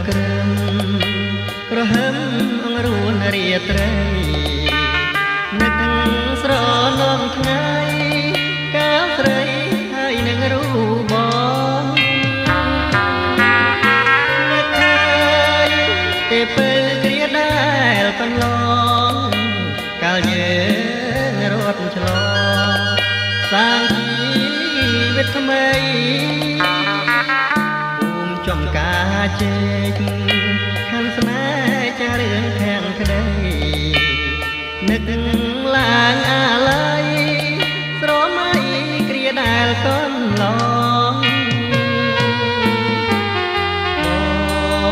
ក្រឹមក្រហឹមអង្រួនរាត្រីនឹកស្រណងថ្ងៃកាលស្រីហើយនឹងរូបងនឹកឃើញទេពេលគ្រាដែលកន្លងកាលយើងរត់ឆ្លងសាងជីវិតថ្មី ភូមិចំការជែកខានស្នេហ៍ចារឿងខាងក្តីនឹកឡើងអា